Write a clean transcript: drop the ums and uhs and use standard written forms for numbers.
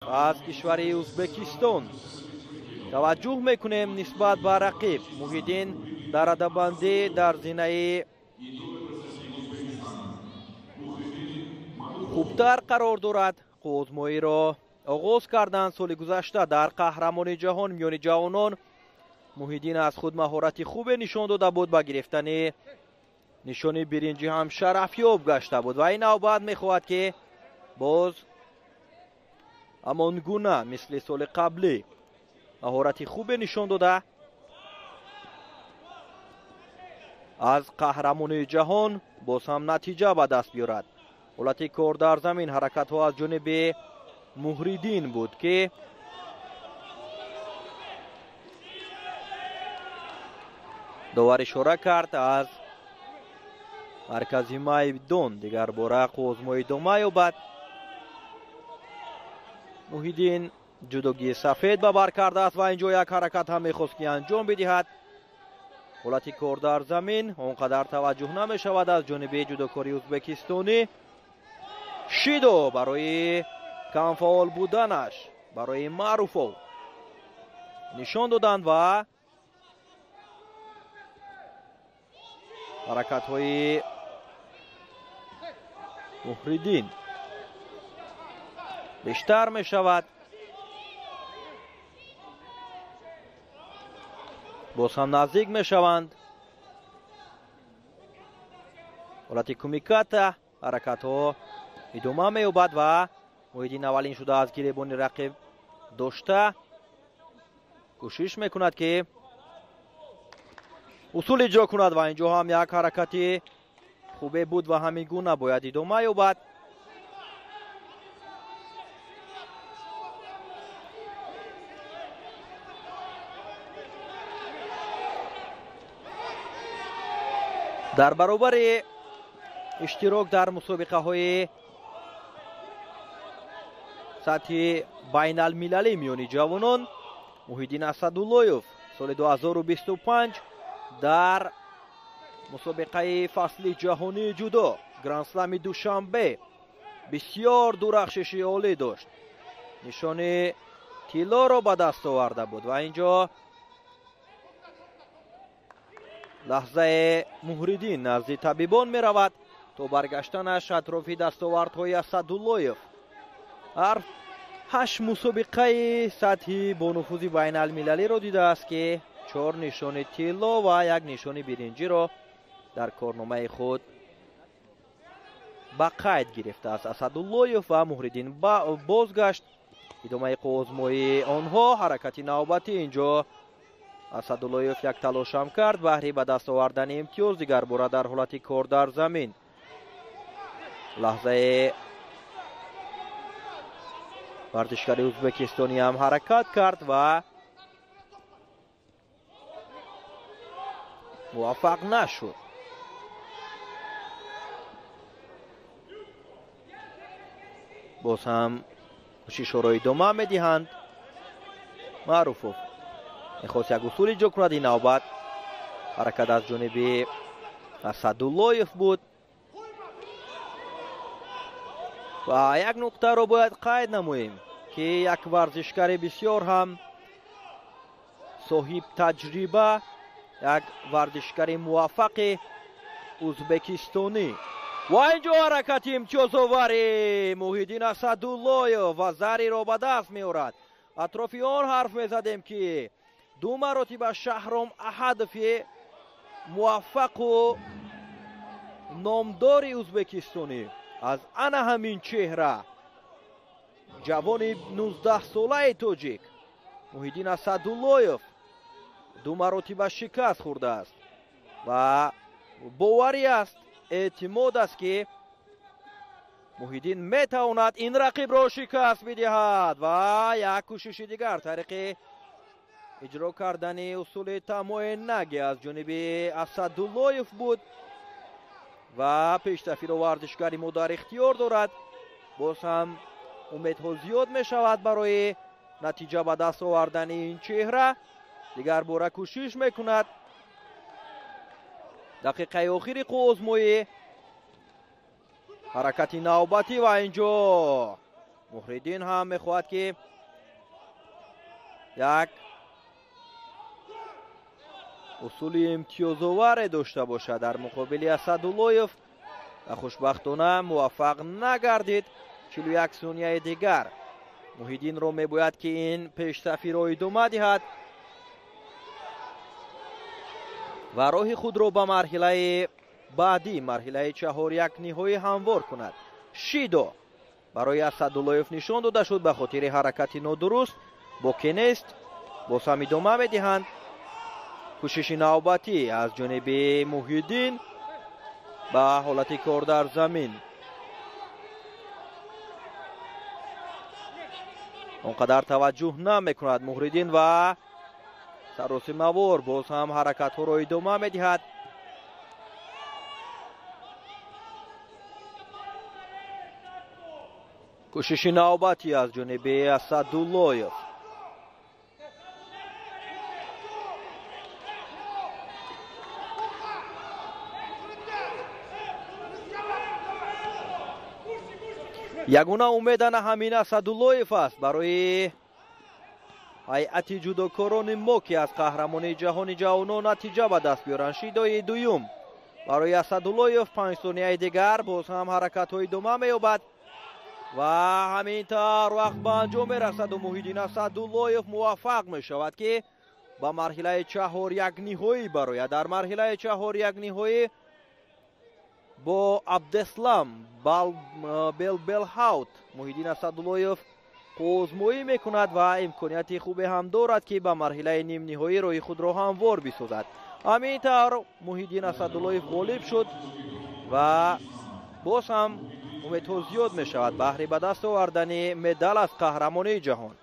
Аз кишвари Узбекистон. Таваҷҷӯҳ мекунем нисбат ба рақиб. Муҳиддин дар радабандӣ дар зинаи хубтар қарор дорад. Қувваозмоиро оғоз карданд соли гузашта дар қаҳрамони ҷаҳон миёни ҷавонон. Муҳиддин аз худ маҳорати хубе нишон дода буд, ба гирифтани нишони биринҷӣ ҳам шарафёб гашта буд ва ин навбат мехоҳад ки боз ҳамон гуна мисли соли қаблӣ маҳорати хубе нишон дода аз қаҳрамони ҷаҳон боз ҳам натиҷа ба даст биёрад. Ҳолати кор дар замин, ҳаракатҳо аз ҷониби Муҳриддин буд ки довар ишора кард аз маркази майдон. Дигар бора қувваозмоӣ идома ёбад. Муҳиддин ҷудогии сафед ба бар кардааст ва инҷо як ҳаракат ҳам мехост ки анҷом бидиҳад. Ҳолати кор дар замин он қадар таваҷҷӯҳ намешавад аз ҷониби ҷудокори узбекистонӣ. Шидо барои камфаъол буданаш барои Маъруфов нишон доданд ва ҳаракатҳои Муҳриддин бештар мешавад. Боз ҳам наздик мешаванд. Ҳолати кумиката ҳаракатҳо идома меёбад ва Муҳиддин аввалин шуда аз гиребони рақиб дошта кӯшиш мекунад ки усул иҷро кунад ва инҷо ҳам як ҳаракати хубе буд ва ҳамин гуна бояд идома ёбад. Дар баробари иштирок дар мусобиқаҳои сатҳи байналмилалӣ миёни ҷавонон, Муҳиддин Асадуллоев соли 2025 дар мусобиқаи фасли ҷаҳонии ҷудо Грандслами Душанбе бисёр дурахшиши олӣ дошт. Нишони тиллоро ба даст оварда буд ва инҷо лаҳзаи Муҳриддин назди табибон меравад то баргаштанаш атрофи дастовардҳои Асадуллоев. Ҳар 8 мусобиқаи сатҳи бонуфузи байналмилалиро дидааст ки 4 нишони тилло ва 1 нишони биринҷиро дар корномаи худ ба қайд гирифтааст. Асадуллоев ва Муҳриддин бозгашт. Идомаи қувваозмоии онҳо, ҳаракати навбатӣ. Инҷо Асадуллоев як талошам кард баҳри ба даст овардани имтиёз, дигар бора дар ҳолати кор дар замин. Лаҳзаи варзишгари узбекистонӣ ҳам ҳаракат кард ва муваффақ нашуд. Боз ҳам кӯшишҳоро идома медиҳанд. Маъруфов мехост як усул иҷро кунад. Ин навбат ҳаракат аз ҷониби Асадуллоев буд ва як нуқтаро бояд қайд намоем ки як варзишгари бисёр ҳам соҳибтаҷриба, як варзишгари муваффақи узбекистонӣ. Ва инҷо ҳаракати имтиёзовари Муҳиддин Асадуллоев ва зариро ба даст меорад. Атрофи он ҳарф мезадем ки ду маротиба Шаҳром Аҳадови муваффақу номдори узбекистонӣ аз ана ҳамин чеҳра, ҷавони 19-солаи тоҷик Муҳиддин Асадуллоев ду маротиба шикаст хӯрдааст ва боварӣ аст, эътимод аст ки Муҳиддин метавонад ин рақибро шикаст бидиҳад ва як кӯшиши дигар тариқи иҷро кардани усули тамои наги аз ҷониби Асадуллоев буд ва пештафиро варзишгари мо дар ихтиёр дорад. Боз ҳам умедҳо зиёд мешавад барои натиҷа ба даст овардани ин чеҳра. Дигар бора кӯшиш мекунад. Дақиқаи охири қувваозмоӣ, ҳаракати навбатӣ ва инҷо Муҳриддин ҳам мехоҳад, ки як усули имтиёзоваре дошта бошад дар муқобили Асадуллоев ва хушбахтона муваффақ нагардид. 41 сонияи дигар Муҳиддинро мебояд, ки ин пешсафиро идома диҳад ва роҳи худро ба марҳилаи баъдӣ, марҳилаи чаҳоряк ниҳоӣ ҳамвор кунад. Шидо барои Асадуллоев нишон дода шуд ба хотири ҳаракати нодуруст. Боке нест, боз ҳам идома медиҳанд. Кӯшиши навбатӣ аз ҷониби Муҳиддин ба ҳолати кор дар замин. Он қадар таваҷҷӯҳ намекунад Муҳриддин ва саросимавор боз ҳам ҳаракатҳоро идома медиҳад. Кӯшиши навбатӣ аз ҷониби Асадуллоев. Ягона умед ана ҳамин Асадуллоев аст барои ҳайати ҷудокорони мо, ки аз қаҳрамонии ҷаҳони ҷавонон натиҷа ба даст биёранд. Шидои дуюм барои Асадуллоев. 5 сонияи дигар боз ҳам ҳаракатҳо идома меёбад ва ҳамин тавр вақт ба анҷом мерасаду Муҳиддин Асадуллоев муваффақ мешавад, ки ба марҳилаи чаҳоряк ниҳоӣ барояд. Дар марҳилаи чаҳоряк ниҳоӣ бо Абдеслам Белбелҳаут Муҳиддин Асадуллоев қӯзмоӣ мекунад ва имконияти хубе ҳам дорад, ки ба марҳилаи нимниҳоӣ роҳи худро ҳамвор бисозад. Ҳамин тавр Муҳиддин Асадуллоев ғолиб шуд ва боз ҳам умедҳо зиёд мешавад баҳри ба даст овардани медал аз қаҳрамонии ҷаҳон.